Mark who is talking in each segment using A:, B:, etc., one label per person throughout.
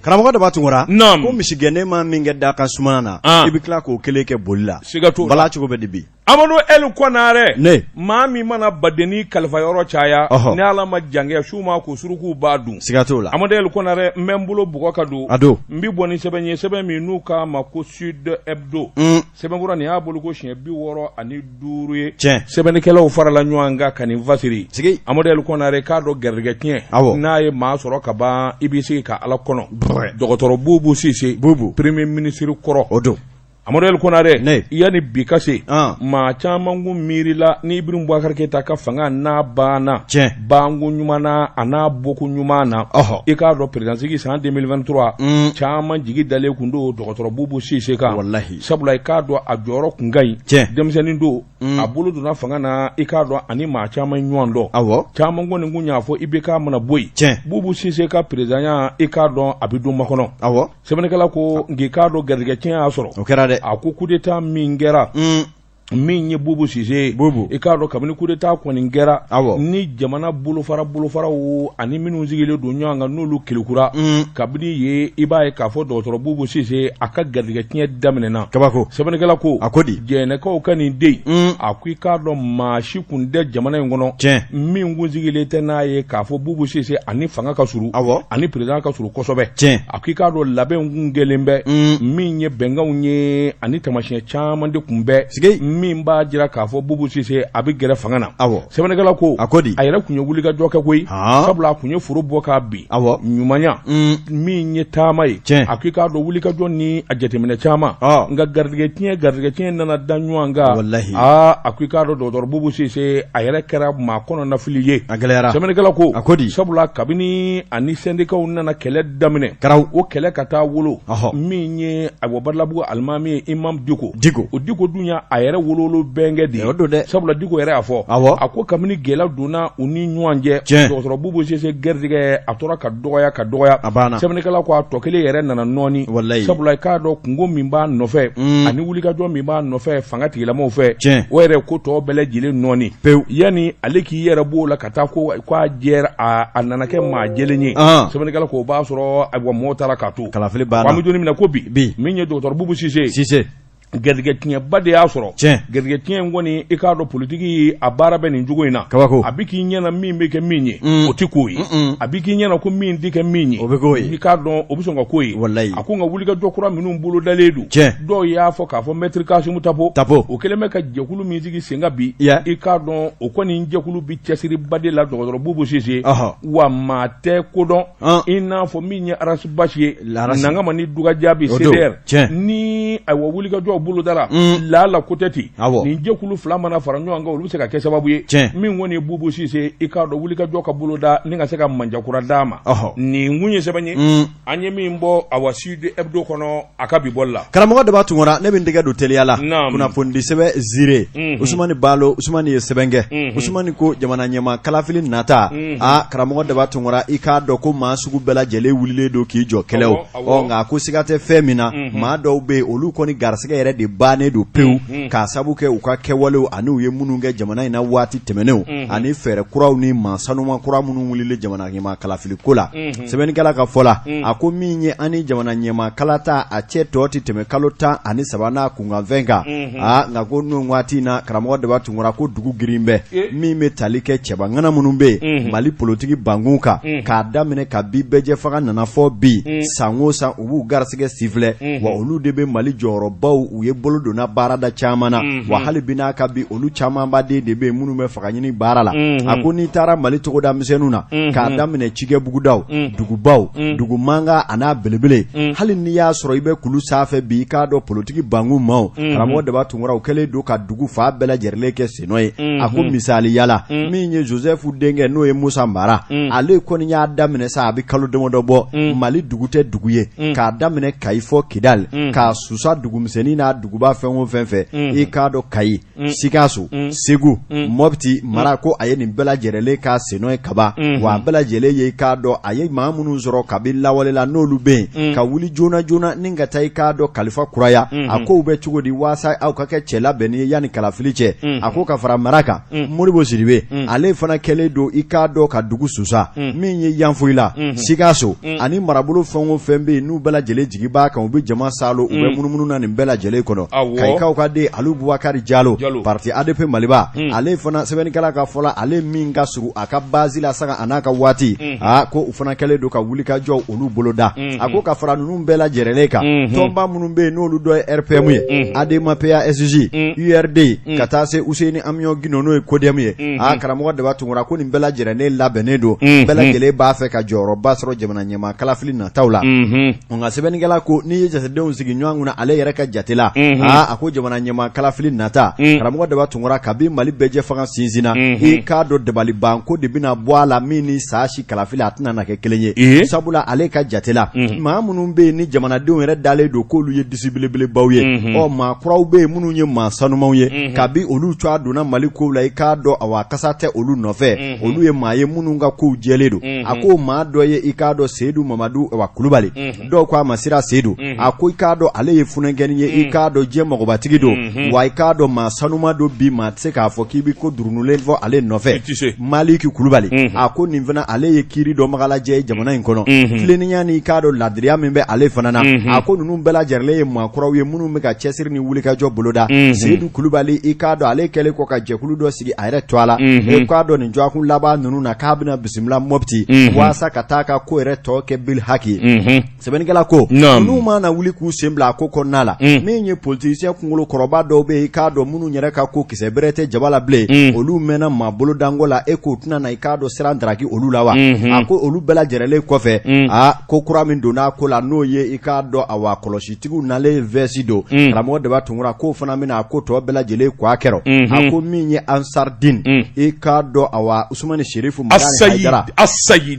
A: Karamɔgɔ Daba Tunkara,
B: Naamu.
A: Ko misigɛnnen ma min kɛ da ka suma na,
B: Ah.
A: i bɛ tila k'o kelen kɛ boli la.
B: Siga t'o la.
A: Bala cogo bɛ di bi?
B: Amadu El Konare.
A: Ne.
B: Maa min mana badenni kalifa yɔrɔ caya,
A: Ɔhɔ.
B: ni Ala ma jan kɛ, su ma ko surukuw b'a dun.
A: Siga t'o la.
B: Amadu El Konare, n bɛ n bolo bugɔ ka don.
A: A don.
B: N bɛ bɔ ni sɛbɛn ye, sɛbɛn min n'u k'a ma ko Sud Hebdo. Sɛbɛnkura nin y'a bolo ko siɲɛ 65 ye.
A: Tiɲɛ.
B: Sɛbɛnnikɛlaw farala ɲɔgɔn kan ka nin fasiri.
A: Sigi.
B: Amadu El Konare, k'a dɔn garijɛgɛ tiɲɛ.
A: Awɔ.
B: N'a ye maa sɔrɔ ka ban, i b'i sigi ka Ala kɔnɔ.
A: Brɛ.
B: Dɔgɔtɔrɔ Bubu Sise.
A: Bubu.
B: Premier ministre kɔrɔ.
A: O don.
B: Amadu El Konare,
A: Ne.
B: yanni bi ka se,
A: An.
B: maa caman kun miirila ni Ibrahim Boubacar Keita ka fanga n'a banna,
A: Tiɲɛ.
B: banko ɲuman na a n'a bɔko ɲuman na,
A: Ɔhɔ.
B: i k'a dɔn président sigi san 2023, caman jigi dalen kun don dɔgɔtɔrɔ Bubu Sise kan.
A: Walahi.
B: Sabula i k'a dɔn a jɔyɔrɔ kun ka ɲi.
A: Tiɲɛ.
B: Denmisɛnnin don, a bolo donna fanga na, i k'a dɔn ani maa caman ɲɔgɔn dɔn.
A: Awɔ.
B: Caman kɔni kun y'a fɔ IBK mana bɔ yen,
A: Tiɲɛ.
B: Bubu Sise ka présidentya, i k'a dɔn a bɛ don makɔnɔ.
A: Awɔ.
B: Sɛbɛnnikɛla ko nk'i k'a dɔn garijɛgɛ tiɲɛ y'a sɔrɔ.
A: O kɛra dɛ.
B: A ko coup d'état min kɛra, min ye Bubu Sise ye,
A: Bubu.
B: i k'a dɔn kabini coup d'état kɔni kɛra,
A: Awɔ.
B: ni jamana bolofara bolofaraw ani minnu sigilen don ɲɔgɔn kan, n'olu kelekura, kabini ye i b'a ye k'a fɔ dɔgɔtɔrɔ Bubu Sise a ka garijɛgɛ tiɲɛ daminɛna.
A: Kabako.
B: Sɛbɛnnikɛla ko,
A: A ko di?
B: Jɛnɛkaw ka nin den, a ko i k'a dɔn maa si kun tɛ jamana in kɔnɔ
A: Tiɲɛ.
B: min kun sigilen tɛ n'a ye k'a fɔ Bubu Sise ani fanga ka surun,
A: Awɔ.
B: ani président ka surun kosɛbɛ.
A: Tiɲɛ.
B: A ko i k'a dɔn labɛnw kun kɛlen bɛ, min ye bɛnkanw ye ani taamasiyɛn caman de kun bɛ,
A: Sigi.
B: min b'a jira k'a fɔ Bubu Sise a bɛ gɛrɛ fanga na.
A: Awɔ.
B: Sɛbɛnnikɛla ko,
A: A ko di?
B: A yɛrɛ kun ye wulikajɔ kɛ koyi,
A: Han.
B: sabula a kun ye foro bɔ k'a bin.
A: Awɔ.
B: Ɲumanya min ye taama ye.
A: Tiɲɛ.
B: A ko i k'a dɔn wulikajɔ ni a jateminɛ caman,
A: Ɔ.
B: nka garijɛgɛ tiɲɛ nana da ɲɔgɔn kan.
A: Walahi.
B: Aa, a ko i k'a dɔn dɔgɔtɔrɔ Bubu Sise a yɛrɛ kɛra maa kɔnɔnafili ye.
A: A gɛlɛyara.
B: Sɛbɛnnikɛla ko,
A: A ko di?
B: Sabula kabini ani sɛndikaw nana kɛlɛ daminɛ,
A: Karaw.
B: o kɛlɛ ka taa wolo,
A: Ɔhɔ.
B: min ye ayiwa Badalabugu alimami ye, Imam Diko.
A: Diko.
B: O Diko dun y'a a yɛrɛ wolowolo bɛnkɛ de ye.
A: O don dɛ.
B: Sabula Diko yɛrɛ y'a fɔ,
A: Awɔ.
B: a ko kabini gɛlɛya donna u ni ɲɔgɔn cɛ,
A: Tiɲɛ.
B: dɔgɔtɔrɔ Bubu Sise garijɛgɛ a tora ka dɔgɔya ka dɔgɔya.
A: A banna.
B: Sɛbɛnnikɛla ko a tɔ kelen yɛrɛ nana nɔɔni.
A: Walayi.
B: Sabula i k'a dɔn kunko min b'a nɔfɛ, ani wulikajɔ min b'a nɔfɛ fanga tigilamaw fɛ,
A: Tiɲɛ.
B: o yɛrɛ ko tɔ bɛɛ lajɛlen nɔɔni
A: Pewu.
B: Yanni ale k'i yɛrɛ b'o la ka taa ko k'a jɛra, a nana kɛ maa jɛlen ye.
A: Ah.
B: Sɛbɛnnikɛla ko o b'a sɔrɔ ayiwa mɔɔw taara k'a to.
A: Kalafili
B: Ko
A: banna.
B: an bɛ don min na ko bi,
A: Bi.
B: min ye dɔgɔtɔrɔ Bubu Sise,
A: Sise.
B: garijɛgɛ tiɲɛba de y'a sɔrɔ.
A: Tiɲɛ.
B: Garijɛgɛ tiɲɛ in kɔni, i k'a dɔn politiki a baara bɛ nin cogo in na.
A: Kabako.
B: A bɛ k'i ɲɛna min bɛ kɛ min ye, o tɛ k'o ye. A bɛ k'i ɲɛna ko min tɛ kɛ min ye,
A: O bɛ k'o ye.
B: I k'a dɔn o bɛ sɔn ka k'o ye.
A: Walayi.
B: A ko nka wulikajɔ kura minnu bolodalen don,
A: Tiɲɛ.
B: dɔw y'a fɔ k'a fɔ maître Kasimu Tapo,
A: Tapo.
B: o kɛlen bɛ ka jɛkulu min sigi sen kan bi,
A: Yeah.
B: i k'a dɔn o kɔni jɛkulu bɛ cɛsiriba de la dɔgɔtɔrɔ Bubu Sise.
A: Ɔhɔ.
B: Wa maa tɛ kodɔn
A: An.
B: i n'a fɔ min ye Ras Bath ye,
A: Arasi.
B: Nangama ni Duga Jaabi,
A: O don.
B: CDR.
A: Tiɲɛ.
B: Ni ayiwa wulikajɔw bolodara, laala ko tɛ ten.
A: Awɔ.
B: Nin jɛkulu fila mana fara ɲɔgɔn kan, olu bɛ se ka kɛ sababu ye.
A: Tiɲɛ.
B: Min kɔni ye Bubu Sise, i k'a dɔn wulikajɔ ka boloda ni ka se ka manjakura d'a ma.
A: Ɔhɔ.
B: Nin kun ye sɛbɛn ye an ye min bɔ awa Sud Hebdo kɔnɔ a ka bi bɔli la.
A: Karamɔgɔ Daba Tunkara, ne bɛ n tɛgɛ don teliya la.
B: Naam.
A: Kunnafonidi sɛbɛn Ziire, Usumani Balo, Usumani ye sɛbɛn kɛ. Usumani ko jamana ɲɛmaa kalafili nata, aa karamɔgɔ Daba Tunkara, i k'a dɔn ko maa sugu bɛɛ lajɛlen wulilen don k'i jɔ kɛlɛ o.
B: Awɔ, awɔ.
A: Ɔ nka ko siga tɛ fɛn min na, maa dɔw bɛ yen, olu kɔni garisɛgɛ yɛrɛ de bannen don pewu, k'a sabu kɛ u ka kɛwalew ani u ye minnu kɛ jamana in na waati tɛmɛnenw, ani fɛɛrɛ kuraw ni maa sanuma kura minnu wulilen jamana ɲɛmaa kalafili ko la. Sɛbɛnnikɛla ka fɔ la, a ko min ye ani jamana ɲɛmaa kalata a cɛ tɔ tɛ tɛmɛ kalo 13 n'a kunkanfɛn kan. Aa nka ko n'o waati in na, karamɔgɔ Daba Tunkara, ko dugu girin bɛ min bɛ tali kɛ cɛbaŋana minnu bɛ yen Mali politiki bankun kan, k'a daminɛ ka bi bɛɛjɛ fanga nana fɔ bi, san o san u b'u garisɛgɛ sifilɛ, wa olu de bɛ Mali jɔyɔrɔbaw, u ye bolo donna baarada caman na, wa hali bi n'a ka bi olu camanba den de bɛ yen minnu bɛ fanga ɲini baara la. A ko n'i taara Mali togoda misɛnninw na, k'a daminɛ cikɛbugudaw, dugubaw, dugu mankan a n'a belebele, hali n'i y'a sɔrɔ i bɛ kulu sanfɛ bi, i k'a dɔn politiki bankun maaw, karamɔgɔ Daba Tunkara, u kɛlen don ka dugu fan bɛɛ lajɛlen kɛ sennɔ ye. A ko misaliya la, min ye Joseph denkɛ, n'o ye Musa Mara, ale kɔni y'a daminɛ sa, a bɛ kalo damadɔ bɔ, Mali dugu tɛ dugu ye, k'a daminɛ Kayi fɔ Kidali, k'a susa dugumisɛnnin n'a n'a duguba fɛn o fɛn fɛ, i k'a dɔn Kayi, Sikaso, Segu, Mɔpti mara, ko a ye nin bɛɛ lajɛrɛlen k'a sennɔ ye kaban. Wa a bɛɛ lajɛlen ye, i k'a dɔn a ye maa minnu sɔrɔ kabi lawale la, n'olu bɛ yen ka wuli joona joona ni ka taa, i k'a dɔn kalifa kuraya, a kow bɛ cogo di waasa aw ka kɛ cɛ labɛnni ye yanni kalafili cɛ. A ko ka fara mara kan, Modibo Sidibe, ale fana kɛlen don, i k'a dɔn ka dugu susa min ye Yanfolila, Sikaso ani marabolo fɛn o fɛn bɛ yen, n'u bɛɛ lajɛlen jigi b'a kan, u bɛ jama saalo, u bɛ munumunu na nin bɛɛ lajɛlen kɔnɔ. Kayikaw ka den Alu Bubakari Jalo, parti ADP Maliba, ale fana sɛbɛnnikɛla ka fɔ la, ale min ka surun a ka base la saga a n'a ka waati, aa ko u fana kɛlen don ka wulikajɔ olu boloda. A ko ka fara ninnu bɛɛ lajɛrɛlen kan, tɔnba minnu bɛ yen, n'olu dɔ ye RPM ye, ADEMA PASJ, URD, ka taa se Useyini Amiyɔn Gindo, n'o ye CODEM ye. Aa karamɔgɔ Daba Tunkara, ko nin bɛɛ lajɛrɛlen labɛnnen don, bɛɛ lajɛlen b'a fɛ ka jɔyɔrɔba sɔrɔ jamana ɲɛmaa kalafili nataw la. Nka sɛbɛnnikɛla ko n'i ye jatedenw sigi ɲɔgɔn kunna, ale yɛrɛ ka jate la, aa a ko jamana ɲɛmaa kalafili nata, karamɔgɔ Daba Tunkara, kabi Mali bɛɛjɛ fanga sinsinna, i k'a dɔn dabalibanko de bɛna bɔ a la min ni saa si kalafili a tɛna na kɛ kelen ye. Sabula ale ka jate la, maa minnu bɛ yen ni jamanadenw yɛrɛ dalen don k'olu ye disi belebelebaw ye, ɔ maa kuraw bɛ yen minnu ye maa sanumanw ye, kabi olu cogoya donna Mali kow la, i k'a dɔn awa kasa tɛ olu nɔfɛ, olu ye maa ye minnu ka kow jɛlen don. A ko maa dɔ ye, i k'a dɔn Seyidu Mamadu wa Kulubali, dɔw ko a ma Sira Seyidu, a ko i k'a dɔn ale ye funankɛnin ye, i k'a dɔn diɲɛ magobatigi don, wa i k'a dɔn maa sanuma don. Bi maa tɛ se k'a fɔ k'i bɛ ko durunulen fɔ ale nɔfɛ. Maliki Kulubali, a ko nin fana ale ye kiiri dɔnbagalajɛ ye jamana in kɔnɔ, tilennenya ni i k'a dɔn ladiriya min bɛ ale fana na. A ko ninnu bɛɛ lajɛrɛlen ye maa kuraw ye minnu bɛ ka cɛsiri ni wulikajɔ boloda. Seyidu Kulubali, i k'a dɔn ale kɛlen kɔ ka jɛkulu dɔ sigi a yɛrɛ tɔgɔ la, i k'a dɔn nin dɔgɔkun laban ninnu na, k'a bɛna bisimila Mɔpti waasa ka taa ka ko yɛrɛ tɔ kɛ bil haki ye. Sɛbɛnnikɛla ko ninnu mana wuli k'u sen bila a ko kɔnɔna la, min ye politicien kunkolo kɔrɔba dɔw bɛ yen, i k'a dɔn minnu yɛrɛ ka ko kisɛ bɛrɛ tɛ jaba la bilen, olu mɛnna maa bolodanko la, e k'o tɛna na, i k'a dɔn siran daraki olu la wa? A ko olu bɛɛ lajɛrɛlen kɔfɛ, aa ko kura min donna a ko la, n'o ye i k'a dɔn awa kɔlɔsitigiw nalen vɛsi don, karamɔgɔ Daba Tunkara, k'o fana bɛna a ko tɔ bɛɛ lajɛlen kɔ a kɛrɔ. A ko min ye Ansardine, i k'a dɔn awa Usumani Serifu Madani Hayidara,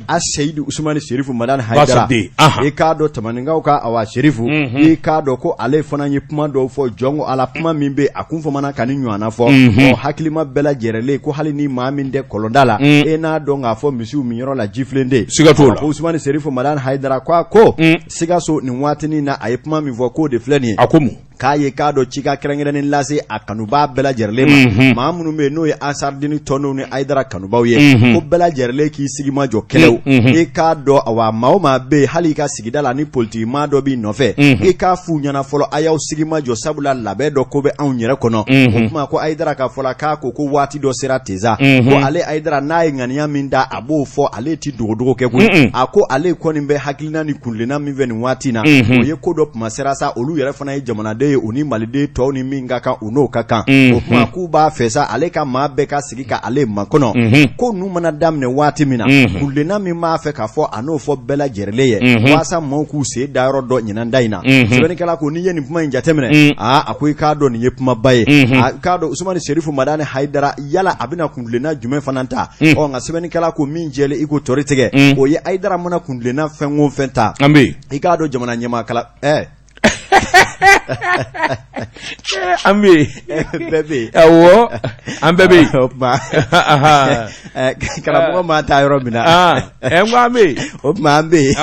A: Aseyidi Usumani Serifu Madani Hayidara, i k'a dɔn Tamaninkaw ka awa Serifu, i k'a dɔn ko ale fana ye kuma dɔw fɔ jɔn ko Ala, kuma min bɛ a kun famana ka nin ɲɔgɔnna fɔ. Ɔ hakilima bɛɛ lajɛrɛlen ko hali ni maa min tɛ kɔlɔnda la, e n'a dɔn k'a fɔ misiw minyɔrɔ la jifilen tɛ.
B: Siga t'o la.
A: Ko Usumani Serifu Madani Hayidara ko a ko Sikaso nin waatinin na, a ye kuma min fɔ k'o de filɛ nin ye.
B: A ko mun?
A: K'a ye k'a dɔn cikan kɛrɛnkɛrɛnnen lase a kanubaa bɛɛ lajɛrɛlen ma, maa minnu bɛ yen n'o ye Ansardini tɔndenw ni Hayidara kanubaw ye, ko bɛɛ lajɛrɛlen k'i sigi majɔ kɛlɛw. I k'a dɔn awa maa o maa bɛ yen, hali i ka sigida la, ni politiki maa dɔ b'i nɔfɛ, i k'a f'u ɲɛna fɔlɔ, a y'aw sigi majɔ, sabula labɛn dɔ ko bɛ anw yɛrɛ kɔnɔ. O tuma ko Hayidara ka fɔ la, k'a ko ko waati dɔ sera teza, ko ale Hayidara n'a ye ŋaniya min da, a b'o fɔ, ale tɛ dogodogo kɛ koyi. A ko ale kɔni bɛ hakilina ni kuntilenna min fɛ nin waati in na, o ye ko dɔ tuma sera sa, olu yɛrɛ fana ye jamanaden ye, u ni maliden tɔw ni min ka kan, u n'o ka kan. O tuma k'u b'a fɛ sa, ale ka maa bɛɛ ka sigi ka ale makɔnɔ, ko ninnu mana daminɛ waati min na, kuntilenna min b'a fɛ k'a fɔ, a n'o fɔ bɛɛ lajɛrɛlen ye, waasa maaw k'u sen da yɔrɔ dɔn ɲinan da in na. Sɛbɛnnikɛla ko n'i ye nin kuma in jateminɛ, aa a ko i k'a dɔn nin ye kumaba ye. A k'a dɔn Usumani Serifu Madani Hayidara, yala a bɛna kuntilenna jumɛn fana ta? Ɔ nka sɛbɛnnikɛla ko min jɛlen i ko tɔri tigɛ, o ye Hayidara mana kuntilenna fɛn o fɛn ta,
B: an bɛ
A: i k'a dɔn jamana ɲɛmaa kala
B: an bɛ
A: bɛɛ bɛ yen.
B: Awɔ, an bɛɛ bɛ yen.
A: O tuma karamɔgɔ maa taa yɔrɔ min na,
B: n ko an bɛ yen.
A: O tuma an bɛ yen.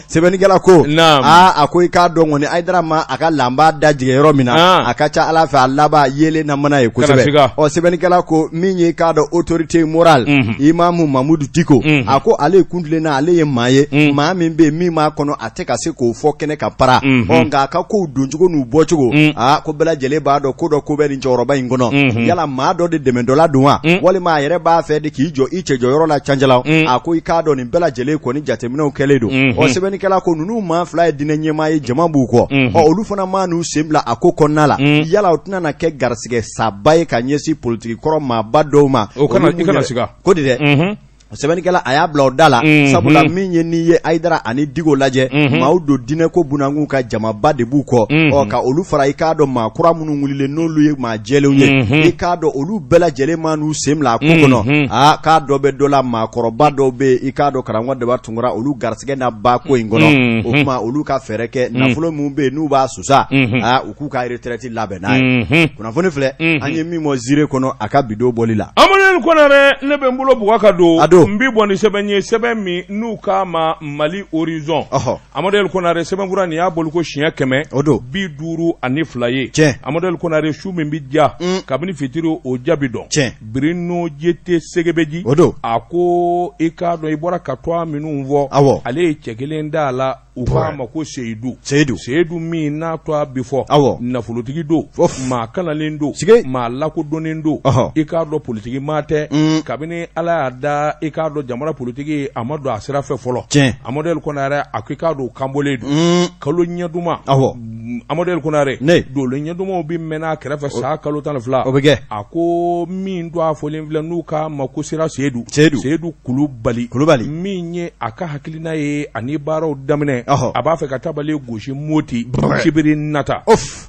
A: Sɛbɛnnikɛla ko aa a ko i k'a dɔn kɔni Hayidara ma a ka lanba da jigin yɔrɔ min na, a ka ca Ala fɛ a laban yeelen na mana ye kosɛbɛ. Ɔ sɛbɛnnikɛla ko min ye i k'a dɔn autorité morale, Imamu Mamudu Diko, a ko ale kuntilenna, ale ye maa ye, maa min bɛ yen min b'a kɔnɔ a tɛ ka se k'o fɔ kɛnɛ kan para. Ɔ nka a ka kow doncogo n'u bɔcogo, aa ko bɛɛ lajɛlen b'a dɔn ko dɔ ko bɛ nin cɛkɔrɔba in kɔnɔ. Yala maa dɔ de dɛmɛdɔla don wa, walima a yɛrɛ b'a fɛ de k'i jɔ i cɛ jɔyɔrɔ la canjalaw? A ko i k'a dɔn nin bɛɛ lajɛlen kɔni jateminɛw kɛlen don. Ɔ sɛbɛnnikɛla ko ninnu maa fila ye diinɛ ɲɛmaa ye, jama b'u kɔ, ɔ olu fana maa n'u sen bila a ko kɔnɔna la, yala o tɛna na kɛ garisigɛ saba ye ka ɲɛsin politiki kɔrɔ maaba dɔw ma?
B: O kana, i kana siga.
A: Ko di dɛ. Sɛbɛnnikɛla a y'a bila o da la sabula min ye n'i ye Hayidara ani Diko lajɛ maaw don diinɛko bunakun kan jamaba de b'u kɔ ɔ ka olu fara i k'a dɔn maa kura minnu wulilen n'olu ye maa jɛlenw ye i k'a dɔn olu bɛɛ lajɛlen man'u sen bila a ko kɔnɔ aa k'a dɔ bɛ dɔ la maakɔrɔba dɔw bɛ yen i k'a dɔn karamɔgɔ Daba Tunkara olu garisɛgɛ na ban ko in kɔnɔ o tuma olu ka fɛɛrɛ kɛ nafolo minnu bɛ yen n'u b'a susa aa u k'u ka retraite labɛn n'a ye kunnafoni filɛ an ye min bɔ Ziire kɔnɔ a ka bi don bɔli la
B: Amadu Konare ne bɛ n bolo bugɔ ka don a don n bɛ bɔ ni sɛbɛn ye sɛbɛn min n'u k'a ma Mali Horizon Amadu Konare sɛbɛnfura nin y'a bɔli ko siɲɛ kɛmɛ
A: o don
B: 52 ye
A: tiɲɛ
B: Amadu Konare su min bɛ diya kabini fitiri o jaabi dɔn
A: tiɲɛ
B: Bruno Jete Segebeji
A: o don
B: a ko i k'a dɔn i bɔra ka tɔgɔ minnu fɔ
A: awɔ
B: ale ye cɛ kelen da a la u k'a ma ko Seyidu
A: Seyidu
B: Seyidu min n'a tɔgɔ bi fɔ
A: awɔ
B: nafolotigi don maa kalannen don maa lakodɔnnen don i k'a dɔn politigi maa tɛ kabini Ala y'a da i k'a dɔn jamana politigi a ma don a sira fɛ fɔlɔ
A: tiɲɛ
B: Amadu Konare a ko i k'a dɔn o kanbɔlen don kalo ɲɛ duman
A: awɔ
B: Amadu Konare
A: ne
B: dolo ɲɛ dumanw bɛ mɛn a kɛrɛfɛ san kalo 12
A: o bɛ kɛ
B: a ko min tɔgɔ fɔlen filɛ n'u k'a ma ko Sira Seyidu
A: Seyidu
B: Seyidu Kulubali
A: Kulubali
B: min ye a ka hakilina ye ani baaraw daminɛ
A: ɔhɔ
B: a b'a fɛ ka tabale gosi Moti sibiri nata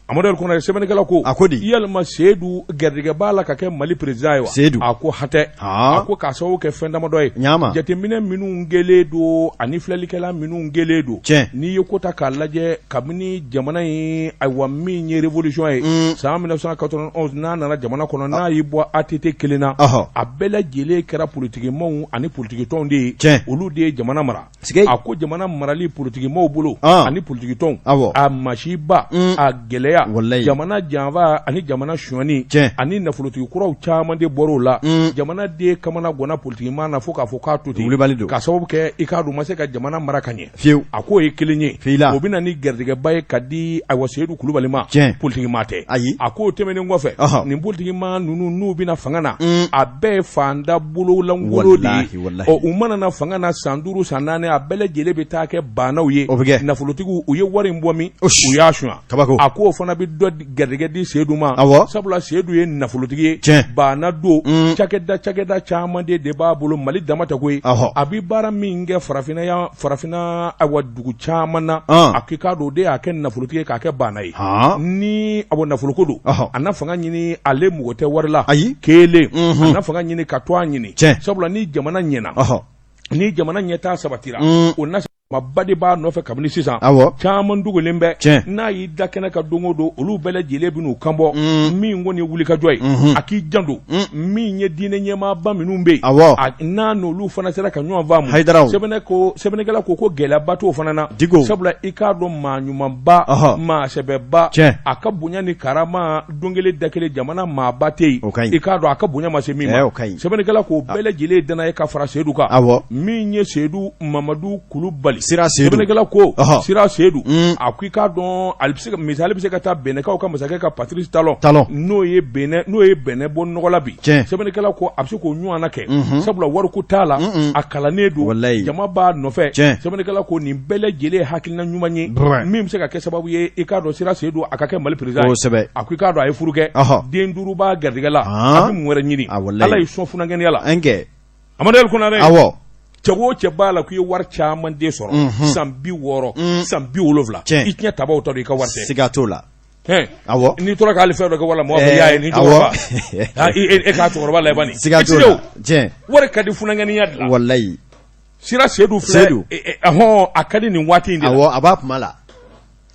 B: Amadu Konare sɛbɛnnikɛla ko
A: a ko di
B: yalima Seyidu garijɛgɛ b'a la ka kɛ Mali président ye wa
A: Seyidu
B: a ko hatɛ a ko k'a sababu kɛ fɛn damadɔ ye
A: ɲama
B: jateminɛ minnu kɛlen don ani filɛlikɛla minnu kɛlen don
A: tiɲɛ
B: n'i ye ko ta k'a lajɛ kabini jamana in ayiwa min ye révolution ye san 1991 n'a nana jamana kɔnɔ n'a y'i bɔ ATT kelen na a bɛɛ lajɛlen kɛra politikimaw ani politikitɔnw de ye
A: tiɲɛ
B: olu de ye jamana mara
A: a
B: ko jamana marali politikimaw bolo ani politikitɔnw a masiba a gɛlɛya jamana janfa ani jamana sonyani ani nafolotigi kuraw caman de bɔr'o la jamana den kamana ganna politikima na fo k'a fɔ k'a to ten
A: wulibali don
B: k'a sababu kɛ i k'a dɔn u ma se ka jamana mara ka ɲɛ
A: fiyewu
B: a k'o ye kelen ye
A: fila
B: o bɛ na ni garijɛgɛba ye ka di ayiwa Seyidu Kulubali ma
A: tiɲɛ
B: politikima tɛ
A: ayi
B: a k'o tɛmɛnen kɔfɛ nin politikima ninnu n'u bɛna fanga na a bɛɛ ye fanda bololankolon de ye ɔ u mana na fanga na san 5 san 4 a bɛɛ lajɛlen bɛ taa kɛ baanaw ye
A: o bɛ kɛ
B: nafolotigiw u ye wari in bɔ min u y'a sunya
A: kabako
B: a k'o fana bɛ dɔ garijɛgɛ di Seyidu ma
A: awɔ
B: sabula Seyidu ye nafolotigi ye
A: tiɲɛ
B: baana don cakɛda cakɛda caman de b'a bolo Mali dama tɛ koyi a bɛ baara min kɛ farafinna yan farafinna ayiwa dugu caman na a k'i k'a dɔn o de y'a kɛ nafolotigi ye k'a kɛ baana ye ni awa nafoloko don a na fanga ɲini ale mago tɛ wari la
A: ayi
B: kelen a na fanga ɲini ka to a ɲini
A: tiɲɛ
B: sabula ni jamana ɲɛna ni jamana ɲɛtaa sabatira o na ba de b'a nɔfɛ kabini sisan
A: awɔ
B: caman dogolen bɛ
A: tiɲɛ
B: n'a y'i da kɛnɛ kan don o don olu bɛɛ lajɛlen bɛ n'u kanbɔ min kɔni ye wulikajɔ ye a k'i janto min ye diinɛ ɲɛmaaba minnu bɛ yen
A: awɔ
B: n'a n'olu fana sera ka ɲɔgɔn faamu
A: Hayidaraw
B: sɛbɛnnikɛla ko ko gɛlɛyaba t'o fana na
A: Diko
B: sabula i k'a dɔn maa ɲumanba maa sɛbɛba
A: tiɲɛ
B: a ka bonya ni karama don kelen da kelen jamana maaba tɛ yen
A: o ka ɲi
B: i k'a dɔn a ka bonya ma se min ma
A: o ka ɲi
B: sɛbɛnnikɛla k'o bɛɛ lajɛlen dana ye ka fara Seyidu kan
A: awɔ
B: min ye Seyidu Mamadu Kulubali
A: Sira Seyidu
B: sɛbɛnnikɛla ko
A: ɔhɔ
B: Sira Seyidu a ko i k'a dɔn ale bɛ se ka misali bɛ se ka taa Benɛkaw ka masakɛ ka Patrice Talon
A: Talon
B: n'o ye Benɛ n'o ye Benɛ bɔ nɔgɔ la bi
A: tiɲɛ
B: sɛbɛnnikɛla ko a bɛ se k'o ɲɔgɔnna kɛ sabula wariko t'a la a kalannen don
A: walayi
B: jama b'a nɔfɛ
A: tiɲɛ
B: sɛbɛnnikɛla ko nin bɛɛ lajɛlen ye hakilina ɲuman ye min bɛ se ka kɛ sababu ye i k'a dɔn Sira Seyidu a ka kɛ Mali président ye
A: kosɛbɛ
B: a ko i k'a dɔn a ye furu kɛ
A: ɔhɔ
B: den 5 b'a garijɛgɛ la
A: a
B: a bɛ mun wɛrɛ ɲini
A: walayi
B: Ala y'i sɔn funankɛninya la
A: an kɛ
B: Amadu Konare
A: awɔ
B: cɛ o cɛ b'a la k'i ye wari caman den sɔrɔ san 60 san 70
A: tiɲɛ
B: i tiɲɛ tabaw ta don i ka wari tɛ
A: siga t'o la
B: hɛn
A: awɔ
B: n'i tora k'ale fɛn dɔ kɛ wala mɔgɔ bɛ y'a ye ni
A: awɔ
B: cɛkɔrɔba e k'a cɛkɔrɔba lajɛ bani
A: siga t'o la tiɲɛ
B: wari ka di funankɛninya de la
A: walayi
B: Sira Seyidu filɛ
A: Seyidu
B: hɔn a ka di nin waati in de la
A: awɔ a b'a kuma la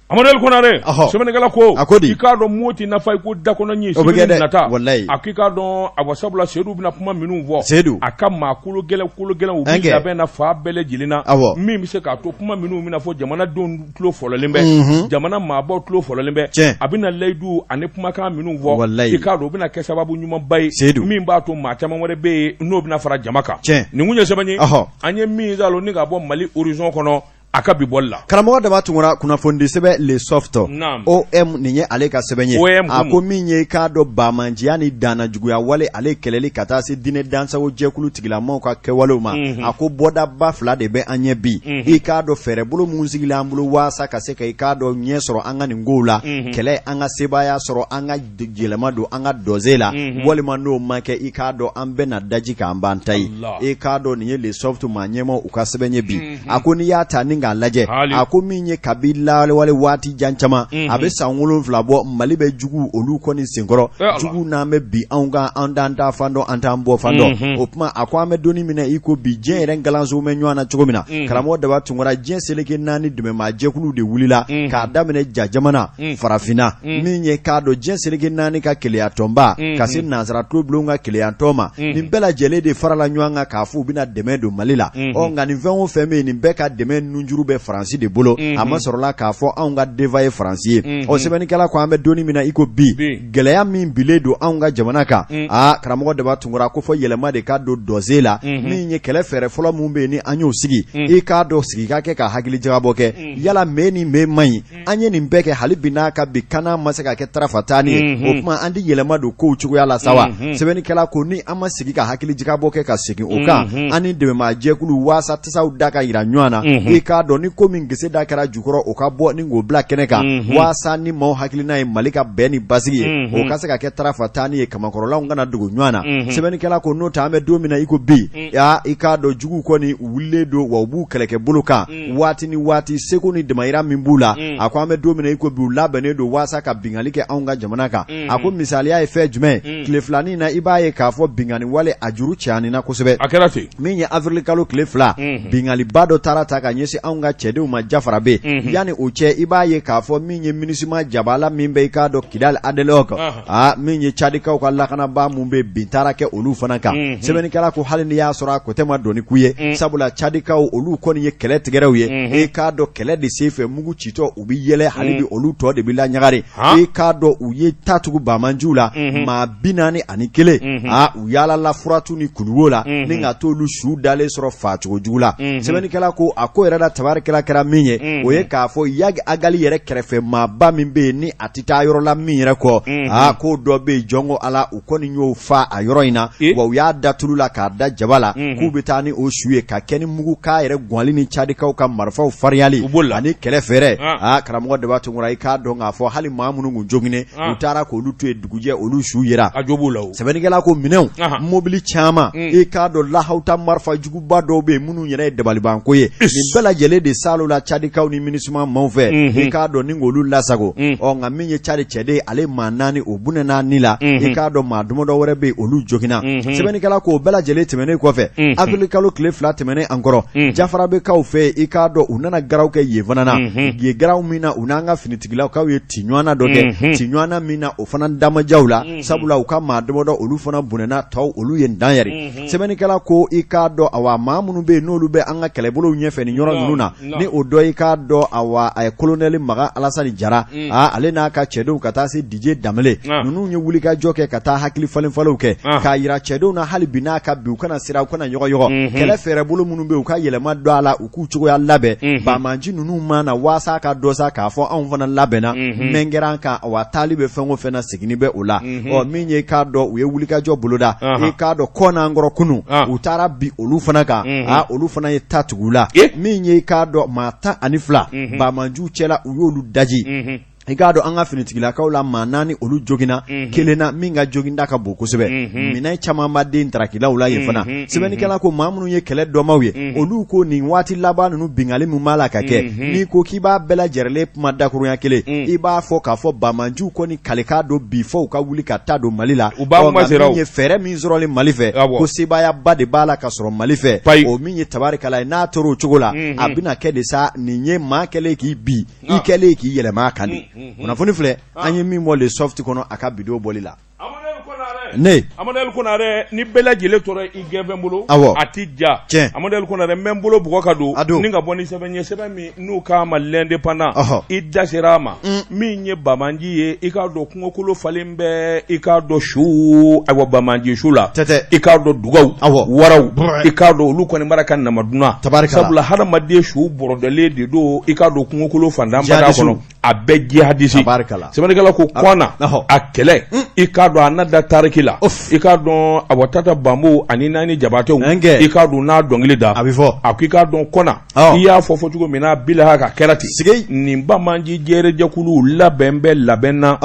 B: Amadu Konare
A: ɔhɔ
B: sɛbɛnnikɛla ko
A: a ko di
B: i k'a dɔn Moti nafa i ko dakɔnɔ ɲin
A: o bɛ kɛ dɛ
B: nata
A: walayi
B: a ko i k'a dɔn awa sabula Seyidu bɛna kuma minnu fɔ
A: Seyidu
B: a ka maa kolo gɛlɛn kolo gɛlɛn u
A: An
B: bɛ
A: kɛ.
B: labɛn na fan bɛɛ lajɛlen na
A: Awɔ.
B: min bɛ se k'a to kuma minnu bɛna fɔ jamanadenw tulo fɔlɔlen bɛ jamana maabaw tulo fɔlɔlen bɛ
A: Tiɲɛ.
B: a bɛna layidu ani kumakan minnu fɔ
A: Walayi.
B: i k'a dɔn o bɛna kɛ sababu ɲumanba ye
A: Seyidu.
B: min b'a to maa caman wɛrɛ bɛ yen n'o bɛna fara jama kan
A: Tiɲɛ.
B: nin kun ye sɛbɛn ye
A: Ɔhɔ.
B: an ye min zalo ni ka bɔ Mali Horizon kɔnɔ. A ka bi bɔli la.
A: Karamɔgɔ Daba Tunkara, kunnafonidi sɛbɛn Le Soft, OM, nin ye ale ka sɛbɛn ye.
B: OM.
A: A ko min ye, i k'a dɔn, banbaanciya ni dannajuguya wale, ale kɛlɛli ka taa se diinɛ dansago jɛkulu tigilamaw ka kɛwalew ma, a ko bɔdaba fila de bɛ an ɲɛ bi. I k'a dɔn, fɛɛrɛbolo minnu sigilen an bolo waasa ka se ka, i k'a dɔn, ɲɛ sɔrɔ an ka nin kow la, kɛlɛ, an ka sebaaya sɔrɔ, an ka yɛlɛma don an ka dɔze la, walima n'o ma kɛ, i k'a dɔn, an bɛna daji k'an ban ta ye. I k'a dɔn, nin ye Le Soft maa ɲɛmaw u ka sɛbɛn ye bi. A ko n'i y'a ta ni k'a lajɛ, a ko min ye, kabi lawale waati jan caman, a bɛ san 7 bɔ, Mali bɛ jugu olu kɔni senkɔrɔ. Jugu n'an bɛ bi anw kan, an t'an taa fan dɔn, an t'an bɔ fan dɔn. O tuma, a ko an bɛ don min na i ko bi, diɲɛ yɛrɛ galanso bɛ ɲɔgɔn na cogo min na, karamɔgɔ Daba Tunkara, diɲɛ seleke naani dɛmɛmaa jɛkulu de wulila k'a daminɛ ja jamana farafinna, min ye k'a dɔn diɲɛ seleke naani ka kelenyatɔnba, ka se nansara tulobulon ka kelenyatɔn ma. Nin bɛɛ lajɛlen de farala ɲɔgɔn kan k'a fɔ u bɛna dɛmɛ don Mali la. Ɔ nka nin fɛn o fɛn bɛ yen, nin bɛɛ ka dɛmɛ nunjuru bɛ Faransi de bolo. A ma sɔrɔla k'a fɔ anw ka denfa ye Faransi ye. Ɔ sɛbɛnnikɛla ko an bɛ don min na i ko bi, gɛlɛya min bilen don anw ka jamana kan, aa karamɔgɔ Daba Tunkara, ko fɔ yɛlɛma de ka don dɔze la. Min ye kɛlɛ fɛɛrɛ fɔlɔ min bɛ yen ni an y'o sigi, i k'a dɔn, sigi ka kɛ ka hakili jagabɔ kɛ, yala mɛ ni mɛ man ɲi. An ye nin bɛɛ kɛ, hali bi n'a ka bi kana ma se ka kɛ tarafataani ye. O tuma an di yɛlɛma don kow cogoya la sa wa? Sɛbɛnnikɛla ko ni an ma sigi ka hakili jagabɔ kɛ ka segin o kan, an ni dɛmɛmaa jɛkulu, waasa tasaw da ka yira ɲɔgɔn na, i k'a dɔn ni ko min gese da kɛra jukɔrɔ, o ka bɔ ni k'o bila kɛnɛ kan, waasa ni maaw hakilina ye Mali ka bɛn ni basigi ye, o ka se ka kɛ tarafataani ye, kamakɔrɔlanw kana dogo ɲɔgɔn na. Sɛbɛnnikɛla ko n'o tɛ, an bɛ don min na i ko bi, i k'a dɔn, juguw kɔni u wulilen don wa u b'u kɛlɛkɛ bolo kan waati ni waati, seko ni damayira min b'u la. A ko an bɛ don min na i ko bi, u labɛnnen don waasa ka binkanni kɛ anw ka jamana kan. A ko misaliya ye fɛn jumɛn ye? Tile filanin na, i b'a ye k'a fɔ binkanni wale a juru cayanina kosɛbɛ.
B: A kɛra ten.
A: Min ye avril kalo tile 2, binkanniba dɔ taara ta ka ɲɛsin anw ka cɛdenw ma Jafarabe. Yanni o cɛ, i b'a ye k'a fɔ min ye MINUSMA jabala min bɛ, i k'a dɔn, Kidali Adelɔk, aa min ye Cadikaw ka lakanabaa min bɛ, bin taara kɛ olu fana kan. Sɛbɛnnikɛla ko hali n'i y'a sɔrɔ a ko tɛ ma dɔn ku ye, sabula Cadikaw olu kɔni ye kɛlɛ tigɛrɛw ye. I k'a dɔn, kɛlɛ de sen fɛ, mugu citɔ u bɛ yɛlɛ, hali bi olu tɔ de bɛ laɲagari. I k'a dɔn, u ye ta tugu banbaanciw la, maa 41, aa u yaalala furatu ni kuluwo la ni ka t'olu su dalen sɔrɔ faacogo jugu la. Sɛbɛnnikɛla ko a ko yɛrɛ la tabarikɛla kɛra min ye, o ye k'a fɔ Iyad Ag Ghali yɛrɛ kɛrɛfɛ maaba min bɛ yen ni a tɛ taa yɔrɔ la min yɛrɛ kɔ, aa k'o dɔ bɛ yen, jɔn ko Ala, u kɔni y'o fa a yɔrɔ in na, wa u y'a da tulu la k'a da jaba la k'u bɛ taa ni o su ye ka kɛ ni mugu k'a yɛrɛ gwali ni Cadikaw ka marifaw fariyali ani kɛlɛ fɛɛrɛ. Aa karamɔgɔ Daba Tunkara, i k'a dɔn k'a fɔ hali maa minnu kun joginnen, u taara k'olu to yen, dugujɛ olu su yera.
B: A jo b'u la o.
A: Sɛbɛnnikɛla ko minɛnw, mobili caman, i k'a dɔn lahawuta marifa juguba dɔw bɛ yen minnu yɛrɛ ye dabalibanko ye, nin bɛɛ lajɛlen de salo la Cadikaw ni MINUSMA maaw fɛ, i k'a dɔn ni k'olu lasago. Ɔ nka min ye Cadi cɛden, ale maa 4 o bɔnɛna ni la, i k'a dɔn maa damadɔ wɛrɛ bɛ yen, olu joginna. Sɛbɛnnikɛla ko o bɛɛ lajɛlen tɛmɛnen kɔfɛ, avril kalo tile 2 tɛmɛnen an kɔrɔ, Jafarabekaw fɛ yen, i k'a dɔn u nana garaw kɛ yen fana na, yen garaw min na u n'an ka finitigilakaw ye ci ɲɔgɔnna dɔ kɛ, ci ɲɔgɔnna min na o fana da ma diya u la, sabula u ka maa damadɔ olu fana bɔnɛna, tɔw olu ye dan yɛrɛ. Sɛbɛnnikɛla ko i k'a dɔn, awa maa minnu bɛ yen n'olu bɛ an ka kɛlɛbolow ɲɛfɛ nin yɔrɔ ninnu na, ni o dɔ, i k'a dɔn, awa a ye kolonɛli Makan Alasani Jara, aa ale n'a ka cɛdenw ka taa se Didier Danbɛlɛ, ninnu ye wulikajɔ kɛ ka taa hakili falenfalenw kɛ k'a jira cɛdenw na hali bi n'a ka bi, u kana siran, u kana yɔgɔyɔgɔ. Kɛlɛ fɛɛrɛbolo minnu bɛ yen, u ka yɛlɛma don a la, u k'u cogoya labɛn banbaanci ninnu ma na, waasa ka dɔ sa k'a fɔ anw fana labɛnna. Mɛn kɛra an kan, wa taali bɛ fɛn o fɛn na, seginni bɛ o la. Ɔ min ye, k'a dɔn u ye wulikajɔ boloda, i k'a dɔn kɔ kɔrɔ kunun u taara bi olu fana kan, aa olu fana ye ta tugu la. Min ye, k'a dɔn maa 12 banbaanciw cɛla, u y'olu daji. I k'a dɔn an ka finitigilakaw la maa 4 olu joginna, kelen na min ka joginda ka bon kosɛbɛ, minɛn caman b'a den tarakilaw la yen fana. Sɛbɛnnikɛla ko maa minnu ye kɛlɛ dɔnbaaw ye, olu ko nin waati laban ninnu binkanni min b'a la ka kɛ, n'i ko k'i b'a bɛɛ lajɛrɛlen kuma dakurunya kelen, i b'a fɔ k'a fɔ banbaanciw kɔni kalikan don bi fɔ u ka wuli ka taa don Mali la.
B: U b'a
A: kuma sera o. Min ye fɛɛrɛ min sɔrɔlen Mali fɛ, ko sebaayaba de b'a la ka sɔrɔ Mali fɛ. O min ye tabarikala ye, n'a tor'o cogo la, a bɛna kɛ de sa, nin ye maa kɛlen k'i bin, i kɛlen k'i yɛlɛma a kan de. Kunnafoni filɛ an ye min bɔ Le Soft kɔnɔ a ka bidon bɔli la.
B: Amadu Konare.
A: Ne
B: Amadu Konarɛ, ni bɛɛ lajɛlen tora i gɛnfɛn bolo,
A: awɔ,
B: a tɛ ja.
A: Tiɲɛ.
B: Amadu Konarɛ, n bɛ n bolo bugɔ ka don,
A: a don,
B: ni ka bɔ ni sɛbɛn ye, sɛbɛn min n'u k'a ma L'Indépendant,
A: ɔhɔ,
B: i da sera a ma, min ye banbaanci ye, i k'a dɔn kungokolo falen bɛ, i k'a dɔn su, ayiwa, banbaanci su la,
A: tɛ tɛ,
B: i k'a dɔn dugaw,
A: awɔ,
B: waraw, i k'a dɔn olu kɔni mara ka namaduna,
A: tabarikala,
B: sabula hadamaden su bɔrɔdɔlen de don, i k'a dɔn kungokolo fantan bada kɔnɔ. A bɛɛ jihadisi.
A: Tabarikala.
B: Sɛbɛnnikɛla ko kɔna a kɛlɛ, i k'a dɔn a na da tariki la, i k'a dɔn awa Tata Banbo ani Nani Jabatew, i k'a dɔn n'a dɔnkili da
A: a bɛ fɔ.
B: A ko i k'a dɔn kɔna, i y'a fɔ fɔ cogo min na bilaha ka kɛra ten.
A: Sigi.
B: Nin banbaanci jɛrɛjɛkulu labɛn bɛ labɛn na,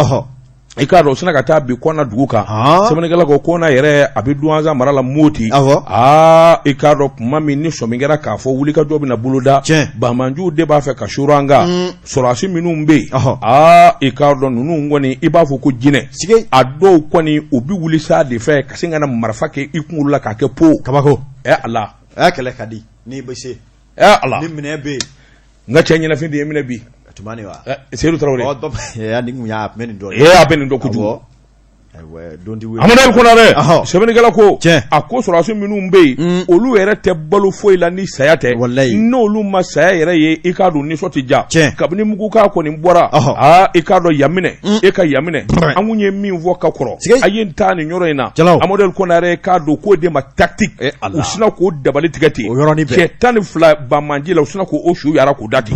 B: i k'a dɔn u sina ka taa bin kɔna dugu kan. Sɛbɛnnikɛla ko kɔna yɛrɛ a bɛ Duwanza mara la Moti. Aa, i k'a dɔn tuma min ni sɔmi kɛra k'a fɔ wulikajɔ bɛna boloda, banbaanciw de b'a fɛ ka suurun an kan, sɔrɔdasi minnu bɛ yen, aa, i k'a dɔn ninnu kɔni i b'a fɔ ko jinɛ. A dɔw kɔni u bɛ wuli sa de fɛ ka sin ka na marifa kɛ i kunkolo la k'a kɛ po.
A: Kabako.
B: Ɛ Ala.
A: Ɛ, kɛlɛ ka di n'i bɛ se.
B: Ɛ Ala.
A: Ni minɛ bɛ yen.
B: N ka cɛ ɲɛnafin de ye minɛ bi.
A: Tumani wa?
B: Seyidu Tarawele.
A: Ɔ, nin kun y'a tun bɛ nin dɔn.
B: Ee, a bɛ nin dɔn kojugu. Amadu Konarɛ, sɛbɛnnikɛla ko a ko sɔrɔdasi minnu bɛ yen, olu yɛrɛ tɛ balo foyi la ni saya tɛ, n'olu ma saya yɛrɛ ye, i k'a dɔn nisɔn tɛ diya. Kabini mugukan kɔni bɔra, aa, i k'a dɔn yan minɛ, e ka yan minɛ, an kun ye min fɔ ka kɔrɔ, a ye taa nin yɔrɔ in na. Amadu Konarɛ k'a dɔn k'o de ma tactique, u sinna k'o dabali tigɛ ten, cɛ 12 banbaanci la, u sinna k'o su yara k'u da ten.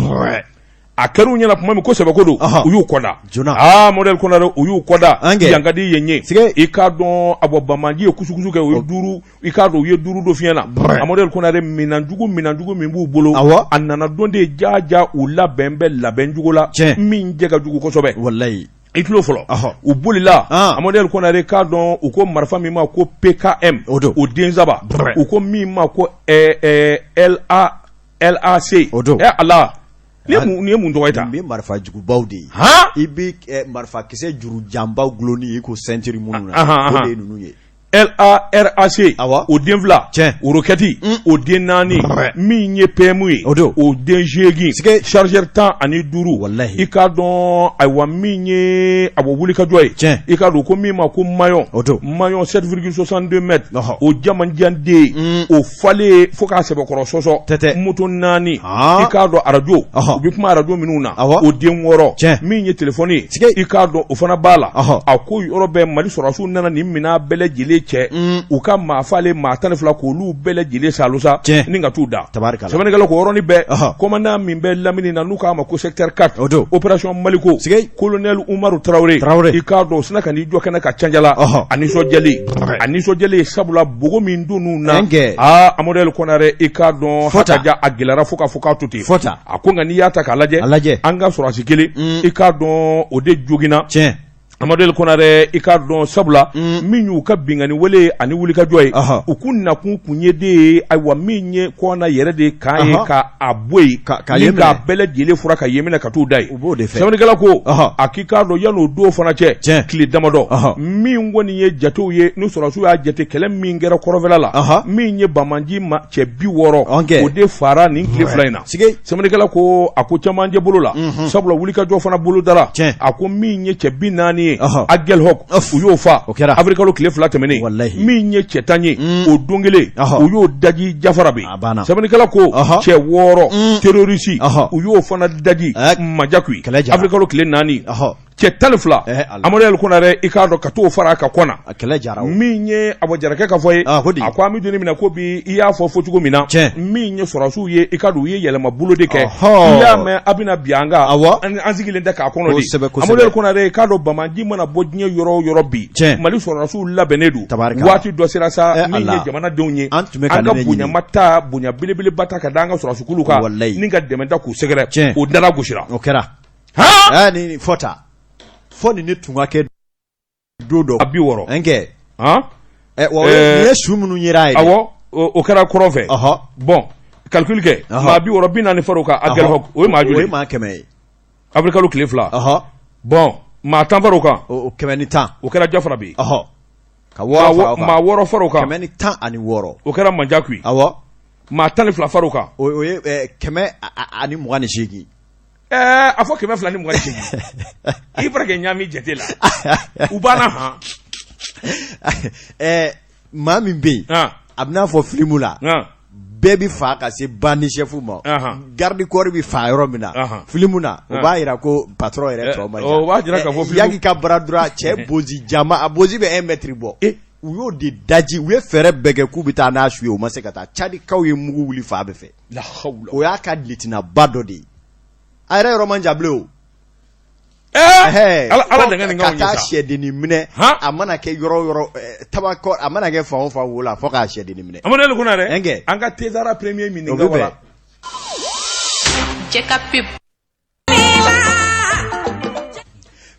B: A kɛra u ɲɛna tuma min ko sɛbɛko don, u y'u kɔda. Aa, Amadu Konarɛ, u y'u kɔda, yan ka di yen ye. I k'a dɔn a bɔ banbaanci ye kusukusu kɛ, u ye duuru, i k'a dɔn u ye duuru don fiɲɛ na. Amadu Konarɛ, minɛnjugu minɛnjugu min b'u bolo, a nana don de jaja u labɛn bɛ labɛn jugu la min jɛ ka jugu kosɛbɛ.
A: Walayi.
B: I tulo fɔlɔ, u bolila. Amadu Konarɛ k'a dɔn u ko marifa min ma ko PKM, o den saba, u ko min ma ko LAC,
A: o don.
B: Ɛ Ala, nin ye mun tɔgɔ ye tan?
A: Nin bɛ marifa jugubaw de ye. I bɛ marifakisɛ juru janbaw dulonni ye i ko ceinture minnu na, o de ye ninnu ye.
B: LARAC,
A: awɔ,
B: o den fila,
A: tiɲɛ,
B: roquette o den naani, min ye PM ye,
A: o don,
B: o den 8, chargeur 15,
A: walahi,
B: i k'a dɔn ayiwa min ye a bɔ wulikajɔ ye,
A: tiɲɛ,
B: i k'a dɔn ko min ma ko maillon,
A: o don,
B: maillon 7,62 mètres, o jamanjan den, o falen fo k'a sɛbɛkɔrɔ sɔsɔ,
A: tɛ tɛ,
B: moto naani, i k'a dɔn arajo, u bɛ kuma arajo minnu na, o den 6,
A: tiɲɛ,
B: min ye telefɔni ye, i k'a dɔn o fana b'a la. A ko yɔrɔ bɛɛ Mali sɔrɔdasiw nana nin minɛn bɛɛ lajɛlen cɛ, u ka maa falen maa 12 k'olu bɛɛ lajɛlen saalo sa ni ka t'u da. Sɛbɛnnikɛla ko yɔrɔnin bɛɛ, commandant min bɛ lamini na n'u k'a ma ko secteur 4,
A: o don,
B: opération Maliko, colonel Umaru Tarawele, i k'a dɔn o sinna ka n'i jɔ kɛnɛ kan Canjala, a nisɔndiyalen, a nisɔndiyalen sabula bogo min donn'u na, aa, Amadu Konarɛ, i k'a dɔn hakaja a gɛlɛyara fo k'a fɔ k'a to ten. A ko nka n'i y'a ta k'a lajɛ, an ka sɔrɔdasi kelen, i k'a dɔn o de joginna.
A: Tiɲɛ.
B: Amadu Konarɛ, i k'a dɔn sabula min y'u ka binkanni wale ani wulikajɔ ye, u k'u nakun kun ye de ye, ayiwa, min ye kɔna yɛrɛ de kan ye, ka a bɔ yen, k'a bɛɛ lajɛlen furan ka yen minɛ ka t'u da yen.
A: U b'o de fɛ.
B: Sɛbɛnnikɛla ko a k'i k'a dɔn yan'o don fana cɛ,
A: tiɲɛ,
B: tile damadɔ min kɔni ye jatew ye, ni sɔrɔdasiw y'a jate kɛlɛ min kɛra kɔrɔnfɛla la, min ye banbaanci ma cɛ 60, o de fara nin tile 2 in na. Sɛbɛnnikɛla ko a ko cɛmancɛ bolo la, sabula wulikajɔ fana bolo dara. A ko min ye cɛ 40 ye Aguelhok, u y'o fa
A: o kɛra
B: avril kalo tile 2 tɛmɛnen.
A: Walahi.
B: Min ye cɛ 10 ye, o don kelen u y'o daji Jafarabe.
A: A banna.
B: Sɛbɛnnikɛla ko cɛ 6 terroriste, u y'o fana daji Manjakui avril kalo tile 4. Cɛ 12, Amadu El Konarɛ, i k'a dɔn ka t'o fara a kan kɔna.
A: A kɛlɛ jara.
B: Min ye Abu Jarakɛ ka fɔ ye, a ko an bɛ don min na ko bi, i y'a fɔ fɔ cogo min na, min ye sɔrɔdasiw ye, i k'a dɔn u ye yɛlɛma bolo de kɛ. I y'a mɛn a bɛna bin an kan, an sigilen tɛ k'a kɔnɔ de. Amadu El Konarɛ, i k'a dɔn banbaanci mana bɔ diɲɛ yɔrɔ o yɔrɔ bi, Mali sɔrɔdasiw labɛnnen don. Waati dɔ sera sa, min ye jamanadenw ye,
A: an
B: ka bonyama ta, bonya belebeleba ta ka da an ka sɔrɔdasikulu kan ni ka dɛmɛ ta k'u sɛgɛrɛ, o dala gosira.
A: O kɛra. Ni fɔ ta fɔ nin ne tun ka kɛ don dɔ
B: a 60
A: n kɛ nin ye su minnu yera ye.
B: Awɔ, o kɛra kɔrɔn fɛ. Bon, calcul kɛ, maa 60, 40 far'o kan Aguelhok, o ye maa joli?
A: O ye maa 100 ye.
B: Avril kalo tile 2. Bon, maa 10 far'o kan.
A: O 110.
B: O kɛra Jafarabe.
A: Ka 6 far'o kan.
B: Maa 6 far'o kan.
A: 116.
B: O kɛra Manjakui. Maa 12 far'o kan.
A: O ye 128.
B: Ɛɛ, a fɔ 228, i fara kɛ ɲaami jate la, u banna han.
A: Maa min bɛ yen, a bɛ n'a fɔ filimu la, bɛɛ bɛ faa ka se bandit chef ma, garde corps bɛ faa yɔrɔ min na filimu na, o b'a jira ko patron yɛrɛ tɔ man
B: ca. O b'a jira k'a fɔ
A: Yaki ka bras droit cɛ bozi jama, a bozi bɛ 1 mètre bɔ, u y'o de daji. U ye fɛɛrɛ bɛɛ kɛ k'u bɛ taa n'a su ye, u ma se ka taa. Cadikaw ye mugu wuli fan bɛɛ fɛ. O y'a ka lieutenant-ba dɔ de ye, a yɛrɛ yɔrɔ man jan bilen o.
B: Ala
A: ka taa sɛdennin minɛ, a mana kɛ yɔrɔ yɔrɔ tabakɔ, a mana kɛ fan o fan wo la, fo k'a sɛdennin minɛ.
B: Amadu El Konare, an ka Tezara premier min
A: ka wala.
C: Cɛ ka pub.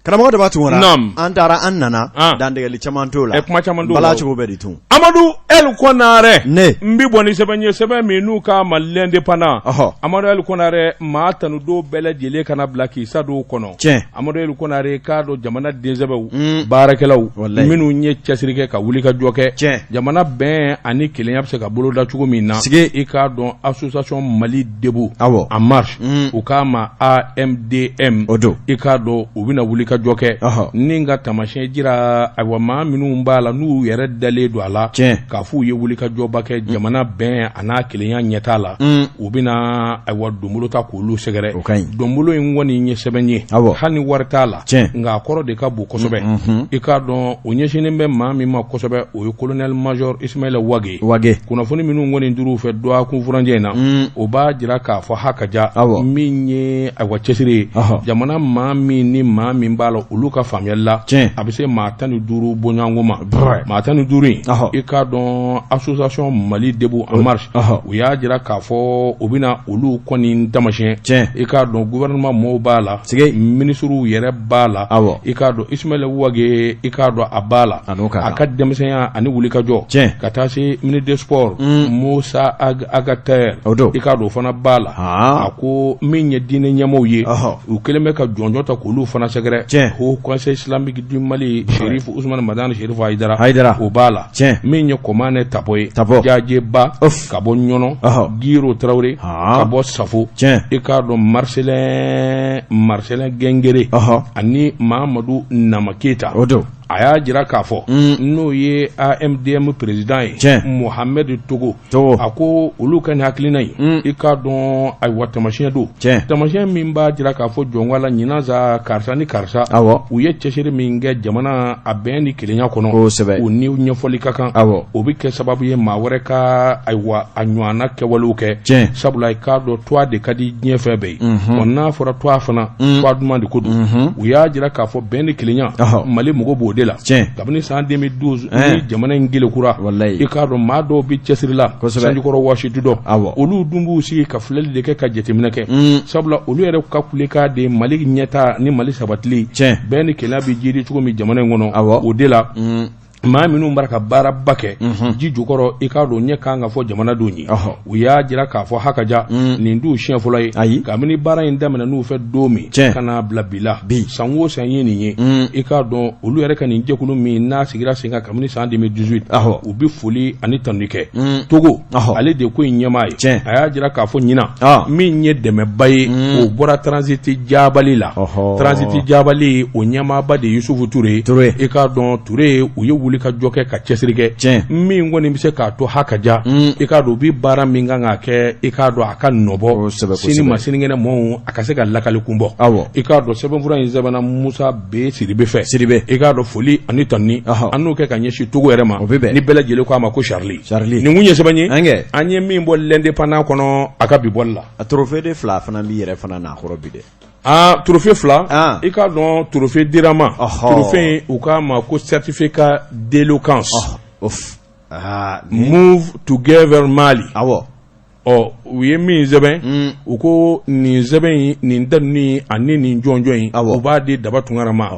A: Karamɔgɔ Daba Tunkara, an taara an nana, dantigɛli caman t'o la,
B: kuma caman t'o
A: la, bala cogo bɛɛ de tun.
B: Amadu El Konare,
A: ne
B: n bɛ bɔ ni sɛbɛn ye, sɛbɛn min n'u k'a ma L'Indépendant. Amadu El Konare, maa tanudon bɛɛ lajɛlen kana bila k'i sa don o kɔnɔ.
A: Tiɲɛ.
B: Amadu El Konare k'a dɔn jamana densɛbɛw, baarakɛlaw minnu ye cɛsiri kɛ ka wuli ka jɔ kɛ.
A: Tiɲɛ.
B: Jamana bɛn ani kelenya bɛ se ka boloda cogo min na.
A: Sigi.
B: I k'a dɔn association Mali Debout.
A: Awɔ.
B: En marche. U k'a ma AMDM.
A: O don.
B: I k'a dɔn u bɛna wuli ka jɔ kɛ. Ni ka taamasiyɛn jira, ayiwa, maa minnu b'a la n'u yɛrɛ dalen don a la.
A: Tiɲɛ.
B: K'a f'u ye wuli ka jɔba kɛ jamana bɛn a n'a kelenya ɲɛtaa la. U bɛna, ayiwa, donbolo ta k'olu sɛgɛrɛ.
A: O ka ɲi.
B: Donbolo in kɔni ye sɛbɛn ye.
A: Awɔ.
B: Hali ni wari t'a la.
A: Tiɲɛ.
B: Nka a kɔrɔ de ka bon kosɛbɛ. I k'a dɔn o ɲɛsinnen bɛ maa min ma kosɛbɛ, o ye colonel major Ismaïla Wage.
A: Wage.
B: Kunnafoni minnu kɔni dir'u fɛ dɔgɔkun furancɛ in na, o b'a jira k'a fɔ ha ka ja, min ye ayiwa cɛsiri ye, jamana maa min ni maa min b'a la, olu ka faamuyali la, a bɛ se maa 15 bɔɲɔgɔnko ma. Maa 15 in, i k'a dɔn association Mali Debout en marche, u y'a jira k'a fɔ u bɛna olu kɔni taamasiyɛn. I k'a dɔn gouvernement mɔɔw b'a la, minisiriw yɛrɛ b'a la, i k'a dɔn Ismaïla Wage, i k'a dɔn a b'a la, a ka denmisɛnya ani wulikajɔ, ka taa se ministre des sports Moussa Ag Attaher, i k'a dɔn o fana b'a la. A ko min ye diinɛ ɲɛmaaw ye, u kɛlen bɛ ka jɔnjɔn ta k'olu fana sɛgɛrɛ. Haut Conseil islamique du Mali, Chérif Ousmane Madani Chérif Haïdara, o b'a la. Min ye Kɔmanɛ Tapo ye, Jaje Ba ka bɔ Ɲɔnɔ, Giro Tarawele ka bɔ Safo, i k'a dɔn Marcelin Gɛngere ani Mahamadu Nama Keyita. A y'a jira k'a fɔ n'o ye AMDM président ye, Mohamed Togo, a ko olu ka nin hakilina in, i k'a dɔn, ayiwa, taamasiyɛn don, taamasiyɛn min b'a jira k'a fɔ jɔn la ɲinan sa, karisa ni karisa, u ye cɛsiri min kɛ jamana a bɛn ni kelenya kɔnɔ, u ni ɲɛfɔli ka kan. O bɛ kɛ sababu ye maa wɛrɛ ka, ayiwa, a ɲɔgɔnna kɛwalew kɛ, sabula i k'a dɔn tɔgɔ de ka di diɲɛ fɛn bɛɛ ye. Ɔ n'a fɔra tɔgɔ fana, tɔgɔ duman de ko don. U y'a jira k'a fɔ bɛn ni kelenya, Mali mago b'o de la. Kabini san 2012 ni jamana in kelekura, i k'a dɔn maa dɔw bɛ cɛsiri la sanjikɔrɔ wɔsi ti dɔn. Olu dun b'u sigi ka filɛli de kɛ, ka jateminɛ kɛ, sabula olu yɛrɛ ka kulekan de Mali ɲɛtaa ni Mali sabatili, bɛn ni kelenya bɛ jiri cogo min jamana in kɔnɔ, o de la maa minnu b'a ka baaraba kɛ ji jukɔrɔ, i k'a dɔn ɲɛ kan ka fɔ jamanadenw ye. U y'a jira k'a fɔ ha ka ja, nin t'u siɲɛ fɔlɔ ye.
A: Ayi.
B: Kabini baara in daminɛ n'u fɛ don min ka n'a bila bi la,
A: bi
B: san o san ye nin ye. I k'a dɔn olu yɛrɛ ka nin jɛkulu min n'a sigira sen kan kabini san 2018, u bɛ foli ani tanuni kɛ. Togo, ale de ko in ɲɛmaa ye, a y'a jira k'a fɔ ɲinan min ye dɛmɛba ye, o bɔra Transit Jabali la. Transit Jabali, o ɲɛmaaba de Yusufu Ture. I k'a dɔn Ture, u ye wuli ka jɔ kɛ ka cɛsiri kɛ. Min kɔni bɛ se k'a to ha ka ja, i k'a dɔn u bɛ baara min kan ka kɛ, i k'a dɔn a ka nɔbɔ sini ma sinikɛnɛ mɔgɔw a ka se ka lakali kun bɔ. I k'a dɔn sɛbɛnfura in sɛbɛnna Musa B Sidibe fɛ.
A: Sidibe.
B: I k'a dɔn foli ani tanuni an n'o kɛ ka ɲɛsin Togo yɛrɛ ma, ni bɛɛ lajɛlen k'a ma ko Charlie. Nin kun ye sɛbɛn ye an ye min bɔ L'Indépendant kɔnɔ a ka bi bɔli la.
A: A trophée de fila fana b'i yɛrɛ fana n'a kɔrɔ bi dɛ.
B: Aa, trophée fila, i k'a dɔn trophée dira n ma. Trophée in, u k'a ma ko certificat d'éloquence. Move Together Mali. Ɔ, u ye min sɛbɛn, u ko nin sɛbɛn in, nin tanuni ani nin jɔnjɔn in, u b'a di Daba Tunkara ma.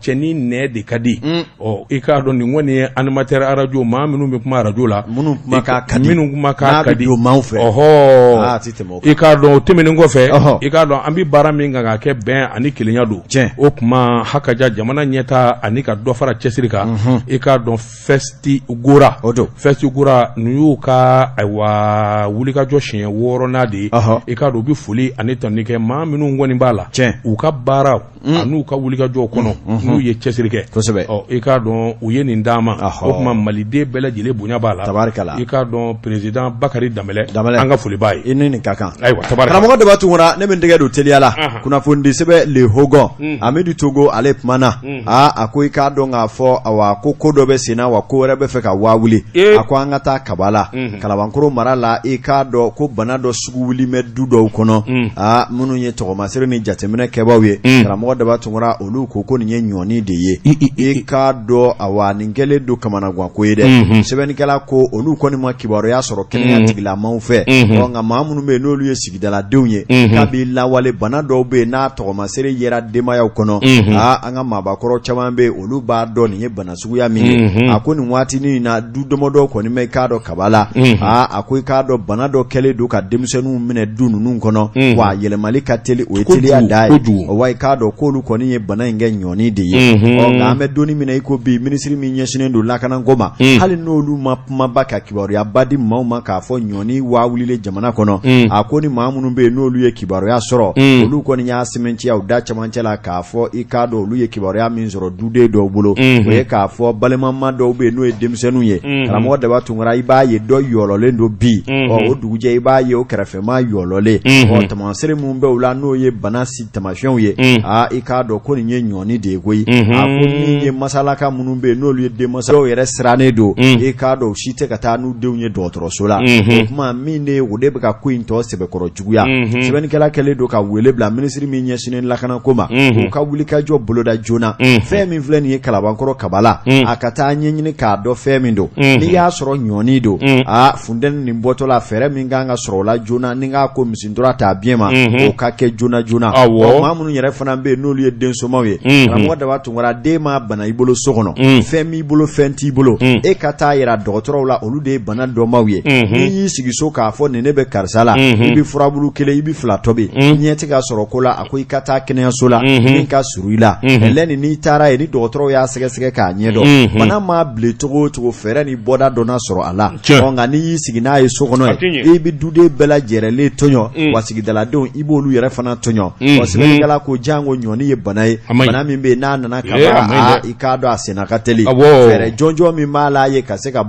B: Cɛ ni nɛ de ka di. Ɔ, i k'a dɔn nin kɔni ye animateur arajo, maa minnu bɛ kuma arajo la,
A: minnu kumakan ka di,
B: minnu kumakan ka di
A: maaw fɛ.
B: Ɔhɔ, i k'a dɔn o tɛmɛnen kɔfɛ, i k'a dɔn an bɛ baara min kan ka kɛ, bɛn ani kelenya don. O tuma ha ka ja, jamana ɲɛtaa ani ka dɔ fara cɛsiri kan, i k'a dɔn Festi Gora,
A: o don
B: Festi Gora, ninnu y'u ka, ayiwa, wulikajɔ siɲɛ wɔɔrɔnan de ye. I k'a dɔn u bɛ foli ani tanuni kɛ maa minnu kɔni b'a la, u ka baaraw an'u ka wulikajɔw kɔnɔ, n'u ye cɛsiri kɛ.
A: Kosɛbɛ.
B: Ɔ, i k'a dɔn u ye nin d'an ma. O tuma maliden bɛɛ lajɛlen bonya b'a la.
A: Tabarikala.
B: I k'a dɔn président Bakari Danbɛlɛ.
A: Danbɛlɛ.
B: An ka foli b'a ye.
A: I ni nin ka kan.
B: Ayiwa, tabarikala.
A: Karamɔgɔ Daba Tunkara, ne bɛ n tɛgɛ don teliya la. Kunnafonidi sɛbɛn Le Hogon, Amidu Togo ale kumana. Aa, a ko i k'a dɔn k'a fɔ, awa, ko ko dɔ bɛ sen na, wa ko wɛrɛ bɛ fɛ ka waa wuli. A ko an ka taa Kabala, Kalabankɔrɔ mara la. I k'a dɔn ko bana dɔ sugu wuli bɛ du dɔw kɔnɔ. Aa, minnu ye tɔgɔmasere ni jateminɛ kɛbaaw ye, karamɔgɔ Daba Tunkara, olu ko ko nin ye ɲɔni de ye. I k'a dɔn, awa, nin kɛlen don kamanaganko ye dɛ. Sɛbɛnnikɛla ko olu kɔni ma kibaruya sɔrɔ kɛnɛya tigilamaw fɛ, nka maa minnu bɛ yen n'olu ye sigidaladenw ye, kabi lawale bana dɔw bɛ yen n'a tɔgɔmasere yera denbayaw kɔnɔ, aa, an ka maabakɔrɔ caman bɛ yen, olu b'a dɔn nin ye bana suguya min ye. A ko nin waati in na, du damadɔ kɔni bɛ, i k'a dɔn, Kabala. Aa, a ko i k'a dɔn bana dɔ kɛlen don ka denmisɛnninw minɛ du ninnu kɔnɔ, wa yɛlɛmali ka teli, o ye teliya dan ye. Wa i k'a dɔn k'olu kɔni ye bana in kɛ ɲɔni de ye. Ɔ, nka an bɛ don min na i ko bi, minisiri min ɲɛsinnen don lakanako ma, hali n'olu ma kumaba ka kibaruyaba di maaw ma k'a fɔ ɲɔni waa wulilen jamana kɔnɔ, a ko ni maa minnu bɛ yen n'olu ye kibaruya sɔrɔ, olu kɔni y'a sɛmɛntiya u da camancɛ la k'a fɔ i k'a dɔn olu ye kibaruya min sɔrɔ duden dɔw bolo, o ye k'a fɔ balimama dɔw bɛ yen n'o ye denmisɛnninw ye. Karamɔgɔ Daba Tunkara, i b'a ye dɔ yɔlɔlen don bi, ɔ, o dugujɛ i b'a ye o kɛrɛfɛma yɔlɔlen. Ɔ, taamasere minnu bɛ u la n'o ye bana si taamasiyɛnw ye, aa, i k'a dɔn ko nin ye ɲɔni de ye koyi. A ko min ye masalaka minnu bɛ yen n'olu ye denmansa dɔw yɛrɛ sirannen don, i k'a dɔn u si tɛ ka taa n'u denw ye dɔgɔtɔrɔso la. O tuma min de o de bɛ ka ko in tɔ sɛbɛkɔrɔ juguya. Sɛbɛnnikɛla kɛlen don ka wele bila minisiri min ɲɛsinnen lakanako ma, u ka wulikajɔ boloda joona. Fɛn min filɛ nin ye Kalabankɔrɔ Kabala, a ka taa ɲɛɲini k'a dɔn fɛn min don. N'i y'a sɔrɔ ɲɔni don, aa, funteni nin bɔtɔ la, fɛɛrɛ min kan ka sɔrɔ o la joona, ni k'a ko misintura t'a biɲɛ ma, o ka kɛ joona joona. Maa minnu yɛrɛ fana bɛ yen n'olu ye densomaw ye, karamɔgɔ Daba Tunkara, den ma bana i bolo so kɔnɔ, fɛn b'i bolo, fɛn t'i bolo, e ka taa yira dɔgɔtɔrɔw la, olu de ye bana dɔnbaw ye. N'i y'i sigi so k'a fɔ nin ne bɛ karisa la, i bɛ furabulu kelen, i bɛ fila tobi, ɲɛ tɛ ka sɔrɔ ko la, a ko i ka taa kɛnɛyaso la min ka surun i la. Lɛni n'i taara yen, ni dɔgɔtɔrɔw y'a sɛgɛsɛgɛ k'a ɲɛdɔn, bana maa bilen cogo o cogo, fɛɛrɛ ni bɔda dɔ na sɔrɔ a la. Nka n'i y'i sigi n'a ye so kɔnɔ yen, i bɛ duden bɛɛ lajɛlen tɔɲɔ, wa sigidaladenw i b'olu yɛrɛ fana tɔɲɔ. Ɔ, sɛbɛnnikɛla ko janko ɲɔni ye bana ye, bana min bɛ yen n'a nana ka ban, i k'a dɔn a senna ka teli. Fɛɛrɛ jɔnjɔn min b'a la ye ka se ka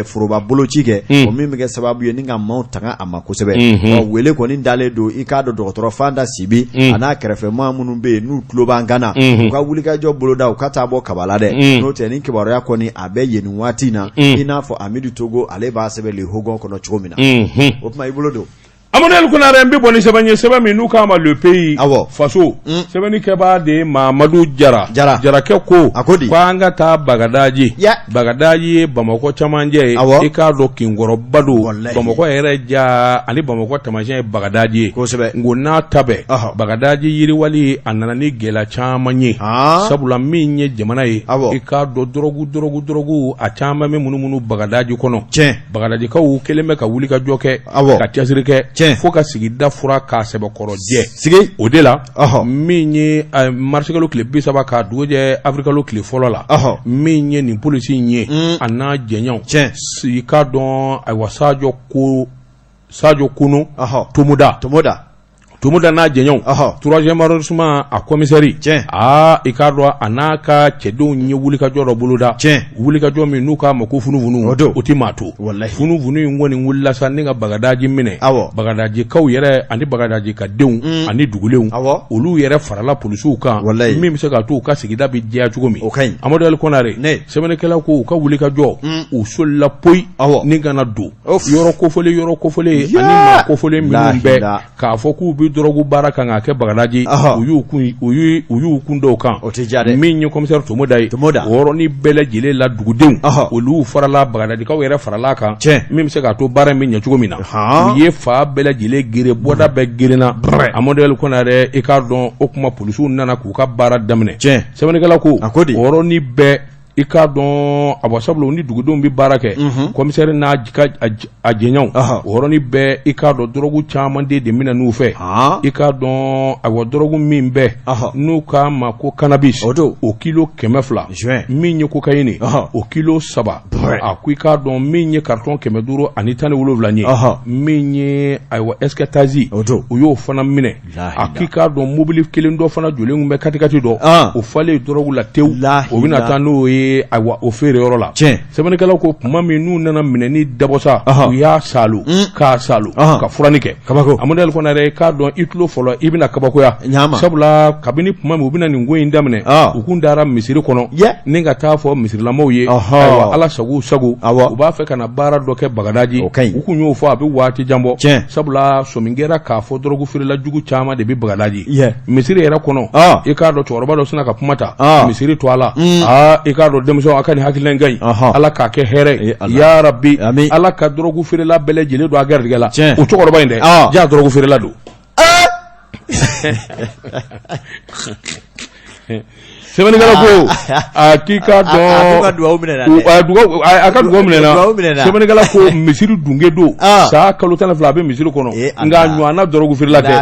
A: foroba boloci kɛ, o min bɛ kɛ sababu ye ni ka maaw tanga a ma kosɛbɛ. Ɔ, wele kɔni dalen don, i k'a dɔn, dɔgɔtɔrɔ Fanta Sibi a n'a kɛrɛfɛmaa minnu bɛ yen n'u tulo b'an kan na, u ka wulikajɔ boloda, u ka taa bɔ Kabala dɛ. N'o tɛ, ni kibaruya kɔni a bɛ yen nin waati in na, i n'a fɔ Amidu Togo ale b'a sɛbɛn Le Hogon kɔnɔ cogo min na. O tuma i bolo don.
B: Amadu El Konare, n bɛ bɔ ni sɛbɛn ye, sɛbɛn min n'u k'a ma Le Pays.
A: Awɔ.
B: Faso. Sɛbɛnni kɛbaa de ye Mamadu Jara.
A: Jara.
B: Jarakɛ ko.
A: A ko di?
B: Ko an ka taa Bagadaji.
A: Ya.
B: Bagadaji ye Bamakɔ camancɛ ye.
A: Awɔ.
B: I k'a dɔn kinkɔrɔba don.
A: Walahi.
B: Bamakɔ yɛrɛ ja ani Bamakɔ taamasiyɛn ye Bagadaji ye.
A: Kosɛbɛ.
B: Nko n'a ta bɛɛ.
A: Ɔhɔ.
B: Bagadaji yiriwali a nana ni gɛlɛya caman ye.
A: Haan.
B: Sabula min ye jamana ye.
A: Awɔ.
B: I k'a dɔn dɔrɔgu dɔrɔgu dɔrɔgu a caman bɛ munumunu Bagadaji kɔnɔ.
A: Tiɲɛ.
B: Bagadajikaw kɛlen bɛ ka wulikajɔ kɛ.
A: Awɔ.
B: Ka cɛsiri kɛ.
A: Tiɲɛ.
B: Fo ka sigida furan k'a sɛbɛkɔrɔ jɛ.
A: Sigi.
B: O de la.
A: Ɔhɔ.
B: Min ye marisikalo tile 30 k'a dugu jɛ awirilikalo tile fɔlɔ la.
A: Ɔhɔ.
B: Min ye nin polisi in ye. A n'a jɛɲɔgɔnw.
A: Tiɲɛ.
B: I k'a dɔn ayiwa Sajo ko Sajo Kono.
A: Ɔhɔ.
B: Tomoda.
A: Tomoda.
B: Tomoda n'a jɛɲɔgɔnw.
A: Ɔhɔ.
B: Troisième arrondissement a commissaire.
A: Tiɲɛ.
B: Aa, i k'a dɔn a n'a ka cɛdenw ye wulikajɔ dɔ boloda.
A: Tiɲɛ.
B: Wulikajɔ min n'u k'a ma ko funufunu.
A: O don.
B: O tɛ maa to.
A: Walahi.
B: Funufunu in kɔni wulila sa ni ka Bagadaji minɛ.
A: Awɔ.
B: Bagadajikaw yɛrɛ ani Bagadaji ka denw. Ani dugulenw.
A: Awɔ.
B: Olu yɛrɛ farala polisiw kan.
A: Walahi.
B: Min bɛ se k'a to u ka sigida bɛ jɛya cogo min.
A: O ka ɲi.
B: Amadu Ali Konare.
A: Ne.
B: Sɛbɛnnikɛla ko u ka wulikajɔ. U solila poyi.
A: Awɔ.
B: Ni ka na don.
A: Of.
B: Yɔrɔ kofɔlen yɔrɔ kofɔlen
A: Yaa.
B: ani maa kofɔlen minnu bɛ.
A: Lahila.
B: K'a fɔ k'u bɛ dɔrɔgu baara kan k'a kɛ Bagadaji,
A: Ɔhɔ.
B: u y'u kun u y'u u y'u kun da o kan,
A: O tɛ diya dɛ.
B: Min ye commissaire Tomoda ye,
A: Tomoda.
B: o yɔrɔnin bɛɛ lajɛlen la dugudenw,
A: Ɔhɔ.
B: olu farala Bagadajikaw yɛrɛ farala a kan,
A: Tiɲɛ.
B: min bɛ se k'a to baara in bɛ ɲɛ cogo min na,
A: Han.
B: u ye fan bɛɛ lajɛlen geren, bɔda bɛɛ gerenna,
A: Brɛ.
B: Amadu El Konare, i k'a dɔn o tuma polisiw nana k'u ka baara daminɛ,
A: Tiɲɛ.
B: Sɛbɛnnikɛla ko,
A: A ko di?
B: o yɔrɔnin bɛɛ. I k'a dɔn a sabula u ni dugudenw bɛ baara kɛ, commissaire n'a a jɛɲɔgɔnw, o yɔrɔnin bɛɛ, i k'a dɔn dɔrɔgu caman de minɛn'u fɛ. I k'a dɔn awa dɔrɔgu min bɛ n'u k'a ma ko cannabis, o kilo 200, min ye cocaïne, o kilo 3. A ko i k'a dɔn min ye carton 517 ye, min ye ayiwa ecstasy, u y'o fana minɛ. A k'i k'a dɔn mobili kelen dɔ fana jɔlen tun bɛ katikati dɔ, o falen dɔrɔgu la tewu, o bɛna taa n'o ye ayiwa o feere yɔrɔ la. Sɛbɛnnikɛlaw ko tuma min n'u nana minɛni dabɔ sa, u y'a salo k'a salo ka furanni kɛ. Amadu El Konare, i k'a dɔn i tulo fɔlɔ i bɛna kabakoya, sabula kabini tuma min u bɛna nin ko in daminɛ, u kun taara misiri kɔnɔ ni ka taa fɔ misirilamaw ye, ayiwa Ala sago sago, u b'a fɛ ka na baara dɔ kɛ Bagadaji. U kun y'o fɔ a bɛ waati jan bɔ, sabula sɔmi kɛra k'a fɔ dɔrɔgu feerela jugu caman de bɛ Bagadaji misiri yɛrɛ kɔnɔ. I k'a dɔn cɛkɔrɔba dɔ sinna ka kuma ta misiri to a la. Aa, i k'a dɔn denmisɛnw, a ka nin hakilina in ka ɲi, Ala k'a kɛ hɛrɛ ye, ya rabi, Ala ka dɔrɔgu feerela bɛɛ lajɛlen don a garijɛgɛ la. O cɛkɔrɔba in dɛ, jaa dɔrɔgu feerela don. Sɛbɛnnikɛla ko a k'i k'a dɔn
A: a ka dugawu minɛna dɛ.
B: A ka dugawu minɛna. Sɛbɛnnikɛla ko misiri dunge don, san kalo 12 a bɛ misiri kɔnɔ, nka a ɲɔgɔnna dɔrɔgu feerela tɛ.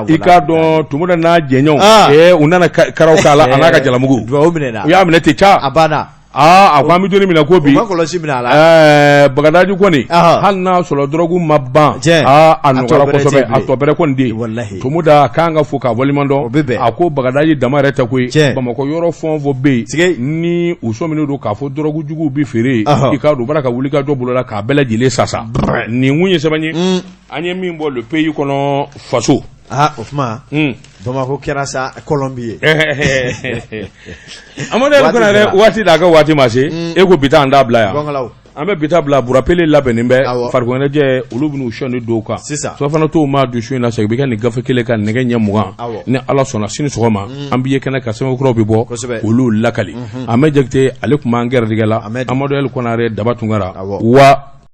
B: I k'a dɔn Tumuda n'a jɛɲɔgɔnw, u nana karaw k'a la, a n'a ka jalamugu, u y'a minɛ ten ca.
A: A banna.
B: Aa, a ko an bɛ don min na ko bi,
A: U ma kɔlɔsi minɛ a la.
B: Bagadaji kɔni, hali n'a sɔrɔ dɔrɔgu ma ban, aa, a nɔgɔyara kosɛbɛ, a tɔ bɛrɛ kɔni de
A: Walahi.
B: Tumuda a kan ka fo k'a waleɲuman dɔn.
A: O bɛ bɛn.
B: A ko Bagadaji dama yɛrɛ tɛ koyi, Bamakɔ yɔrɔ fɛn o fɛn bɛ yen ni u sɔminen don k'a fɔ dɔrɔgu juguw bɛ feere yen, i k'a dɔn u b'a la ka wulikajɔ boloda k'a bɛɛ lajɛlen sasa. Nin kun ye sɛbɛn ye an ye min bɔ Le Pays kɔnɔ, Faso.
A: Aa, o tuma Bamakɔ kɛra sa Colombie ye.
B: Amadu El Konare, waati da a ka waati ma se, e ko bi ta an t'a bila yan, an bɛ bi ta bila. Burapele labɛnnen bɛ farikolo ɲɛnajɛ, olu bɛn'u sɔni don kan
A: sisan.
B: Fana t'o ma don su in na, segin bɛ kɛ nin gafe kelen kan nɛgɛ ɲɛ 20. Ni Ala sɔnna, sini sɔgɔma an b'i ye kɛnɛ kan, sɛbɛn kuraw bɛ bɔ olu lakali. Ahmed Jakite, ale tun b'an gɛrɛdigɛ la. Amadu El Konare, Daba Tunkara wa.